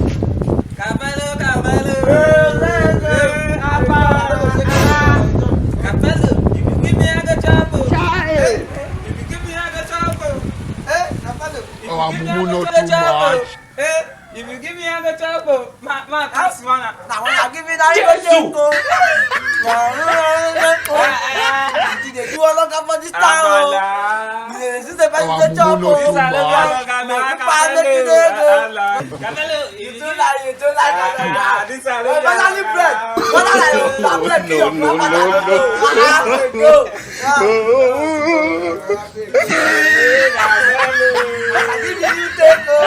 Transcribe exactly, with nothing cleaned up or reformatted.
Carmelo, Carmelo. Carmelo, if you give me, I go chop. If you give me, I go chop. Hey, Carmelo, if you give me, I go chop. Hey, if you give me, I go chop. Ma, ma, pass one. Na when I give you that, you go take o. You dey do all of that for this town o. You dey see the person dey chop o. Make you pass, make you dey go. You too like, you too like. Finally bread. Finally bread. No, no, no, no. Go. I give you take o.